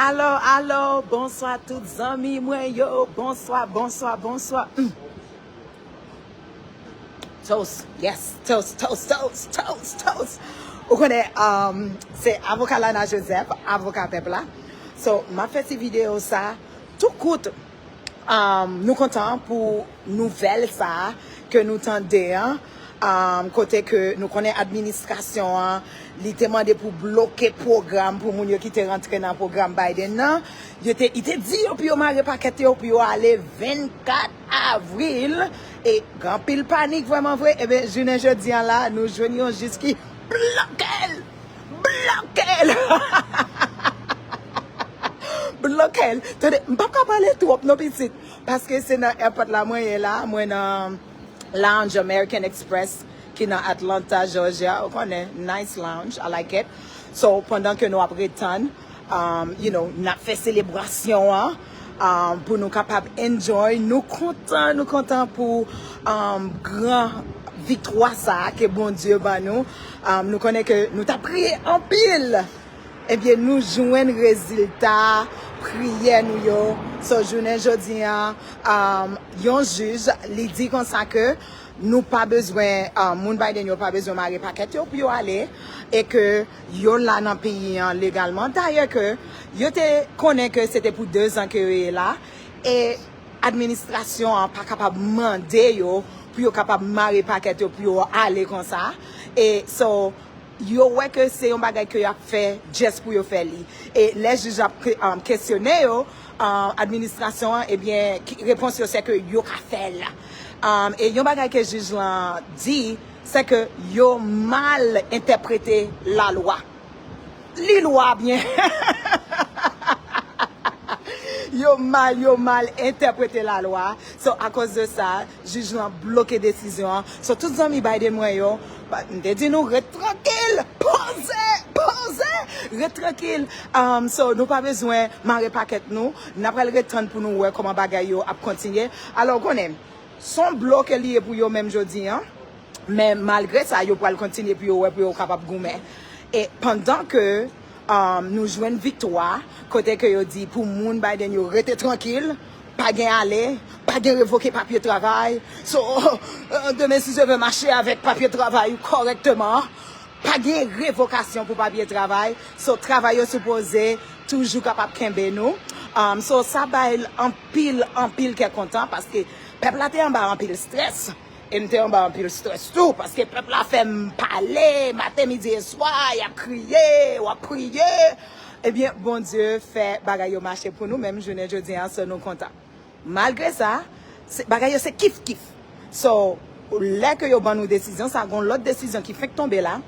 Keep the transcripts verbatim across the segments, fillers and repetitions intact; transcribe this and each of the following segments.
Alo, alo, bonswa tout zanmi mwen yo. Bonswa, bonswa, bonswa. Mm. Toast, yes, toast, toast, toast, toast, toast. Ou konnen, um, se avoka Lana Joseph, avoka pèp la. So, m ap fè ti videyo sa tou kout. Um, nou kontan pou nouvèl sa a ke nou tande an. Um, kote ke nou konnen administrasyon an, li te mande pou bloke pwogram pou moun yo ki te rantre nan pwogram Biden nan. Yo te, li te di yo pou yo mare pakèt yo, pou yo ale vennkat avril. E gen anpil panik vrèman vre. Ebyen, jounen jodi an la, nou jwenn yon jij ki bloke l. Bloke l. Bloke l. Tande, m p ap ka pale twòp non pitit. Paske se nan airport la mwen ye la, mwen nan Lounge American Express ki nan Atlanta, Georgia. Ou konnen, nice lounge, I like it. So, pandan ke nou ap ret tann, um, you know, n ap fè selebrasyon an, um, pou nou kapab enjoy. Nou kontan, nou kontan pou, um, gran viktwa sa a ke Bondye ban nou. Um, nou konnen ke nou t ap priye anpil. Ebyen, nou jwenn rezilta priyè nou yo. So, jounen jodi an, um, yon jij, li di konsa ke nou pa bezwen, um, moun Biden yo pa bezwen mare pakèt yo pou yo ale, e ke yo la nan peyi an legalman. Dayè ke yo te konnen ke se te pou dezan ke yo ye la, e administrasyon an pa kapab mande yo pou yo kapab mare pakèt yo pou yo ale konsa. E so, yo wè ke se yon bagay ke y ap fè just pou yo fè li. E lè jij ap ke- um, kesyone yo, um, administrasyon an, ebyen, ki- repons yo se ke yo ka fè l. Um, e yon bagay ke jij lan di, se ke yo mal entèprete lalwa. Li lwa byen. Yo mal, yo mal entèprete lalwa. So, akoz de sa, jij lan bloke desizyon an. So, tout zanmi Biden mwen yo, ba- m te di nou, ret trankil, poze, poze, ret trankil. Um, so, nou pa bezwen mare pakèt nou. N ap pral ret tann pou nou wè kòman bagay yo ap kontinye. Alò, ou konnen, se yon blo ke li ye pou yo menm jodi an. Men malgre sa, yo pral kontinye pou yo wè, pou yo kapab goumen. E pandan ke, um, nou jwenn viktwa, kote ke yo di pou moun Biden yo rete trankil, pa gen ale, pa gen revoke papye travay. So, demen, si Dye vle, mache avèk papye travay ou kòrèkteman. Pa gen revokasyon pou papye travay. So, travay yo sipoze toujou kapab kenbe nou. Um, so, sa bay anpil, anpil kè kontan, paske pèp la te anba anpil strès. E m te anba anpil strès tou, paske pèp la fè m pale, maten, midi e swa, y ap kriye, w ap priye. Ebyen, Bondye fè bagay yo mache pou nou, menm jounen jodi an, so nou kontan. Malgre sa, se- bagay yo se kif kif. So, lè ke yo ban nou desizyon sa, gon lòt desizyon ki fenk tonbe la.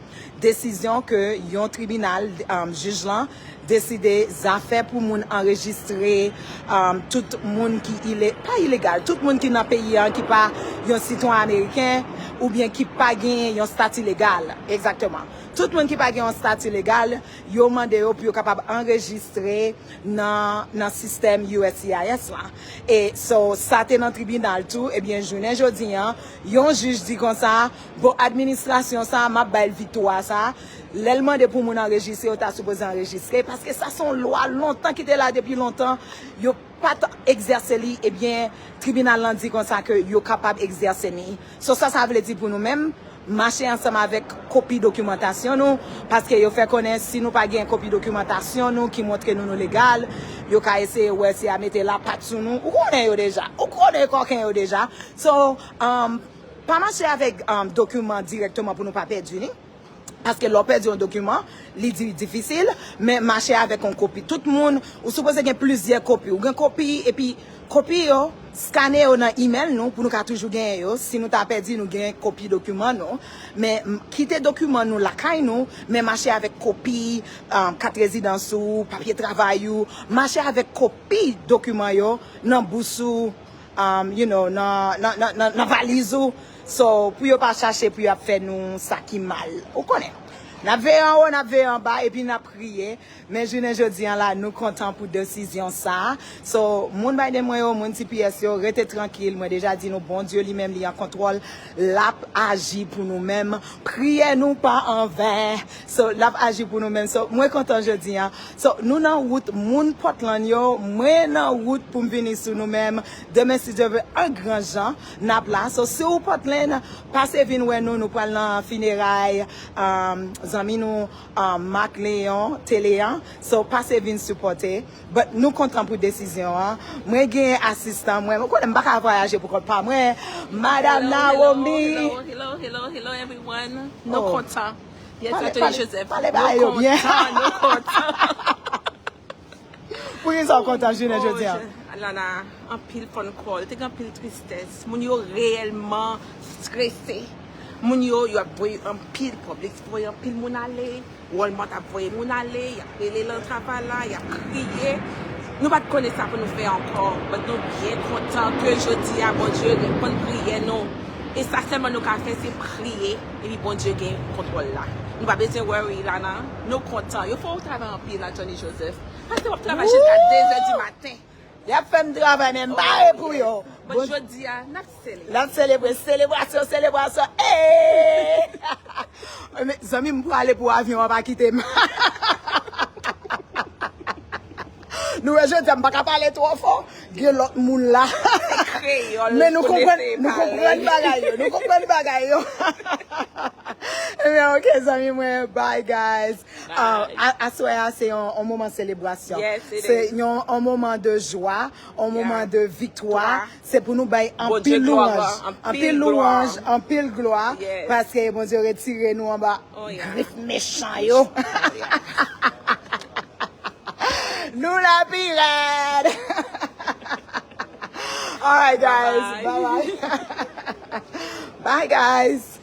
Desizyon ke yon tribinal, um, jij lan, deside zafè pou moun anrejistre, um, tout moun ki ile- pa ilegal, tout moun ki nan peyi an, ki pa yon sitwayen ameriken, oubyen ki pa gen yon stati legal. Egzakteman. Tout moun ki pa gen yon stati legal, yo mande yo pou yo kapab anrejistre nan, nan sistèm U S C I S la. E so, sa te nan tribinal tou, ebyen, jounen jodi an, yon jij di konsa, bon, administrasyon sa, m ap bay l viktwa sa. Lè l mande pou moun anrejistre, yo ta sipoze anrejistre, paske sa se yon lwa lontan ki te la depi lontan, yo pa t egzèse li, ebyen, tribinal lan di konsa ke yo kapab egzèse li. So, sa sa vle di pou nou menm, mache ansanm avèk kopi dokimantasyon nou, paske yo fè konnen si nou pa gen kopi dokimantasyon nou ki montre nou nou legal, yo ka eseye wè si y a mete lapat sou nou. Ou konnen yo deja. Ou konnen kòken yo deja. So, um, pa mache avèk, um, dokiman dirèkteman pou nou pa pèdi li. Paske lè w pèdi yon dokiman, li di difisil, men mache avèk yon kopi. Tout moun, ou sipoze gen plizyè kopi. Ou gen kopi, epi kopi yo, skane yo nan imèl nou, pou nou ka toujou genyen yo. Si nou ta pèdi, nou gen kopi dokiman nou. Men, m- kite dokiman nou lakay nou, men mache avèk kopi, um, kat rezidans ou, papye travay ou. Mache avèk kopi dokiman yo nan bous ou, um, you know, nan, nan, nan, nan, nan valiz ou. So, pou yo pa chache pou y ap fè nou sa ki mal. Ou konnen. N ap veye anwo, n ap veye anba, epi n ap priye. Men jounen jodi an la, nou kontan pou desizyon sa a. So, moun Biden mwen yo, moun T P S yo, rete trankil. Mwen deja di nou, Bondye li menm, li an kontwòl. L ap aji pou nou menm. Priyè nou pa anven. So, l ap aji pou nou menm. So, mwen kontan jodi an. So, nou nan wout moun Portland yo. Mwen nan wout pou m vini sou nou menm. Demen, si Dye vle, an gran jan, n ap la. So, si w Portland, pase vin wè nou. Nou pral nan fineray, um, zanmi nou, um, Marc Léon, Télé an. So, pase vin sipòte. But nou kontan pou desizyon an. Mwen gen asistan mwen. Mwen konnen m pa ka vwayaje pou kont pa mwen. Madam Naomi. Hello, hello, hello, hello, everyone. Nou kontan. Yes, Anthony Joseph. Pale ba yo byen. Nou kontan, nou kontan. Poukisa w kontan jounen jodi an? Lana, anpil phone call, te gen anpil tristès. Moun yo reyèlman strese. Moun yo, yo ap voye anpil pòb. Lexi voye anpil moun ale. Walmart ap voye moun ale, y ap rele nan travay la, y ap kriye. Nou pa t konnen sa pou nou fè ankò, but nou byen kontan ke jodi a Bondye reponn priyè nou. E sa sèlman nou ka fè, se priye, epi Bondye gen kontwòl la. Nou pa bezwen worry la, non. Nou kontan. Yo fè yon travay anpil la, Johnny Joseph. Pastè w ap travay jiska de zè di maten. Y ap fè m travay, men m bare pou yo. Bon, jodi a, n ap selebre. N ap selebre. Selebrasyon, selebrasyon. Hey! Men, zanmi m, pou ale pou avyon an pa kite m. Nou wè, jodi a, m pa ka pale twò fò. Gen lòt moun la. Men nou konprann, nou konprann bagay yo. Nou konprann bagay yo. Ebyen, ok, zanmi mwen. Bye, guys. Ah, a- aswè a se yon, yon moman selebrasyon. Yes, it is. Se yon, yon moman de jwa, yon moman de viktwa. Se pou nou bay anpil lwanj, anpil lwanj, anpil glwa, paske Bondye retire nou anba grif mechan yo. Nou la pi rèd. All right, guys. Bye bye. Bye, guys.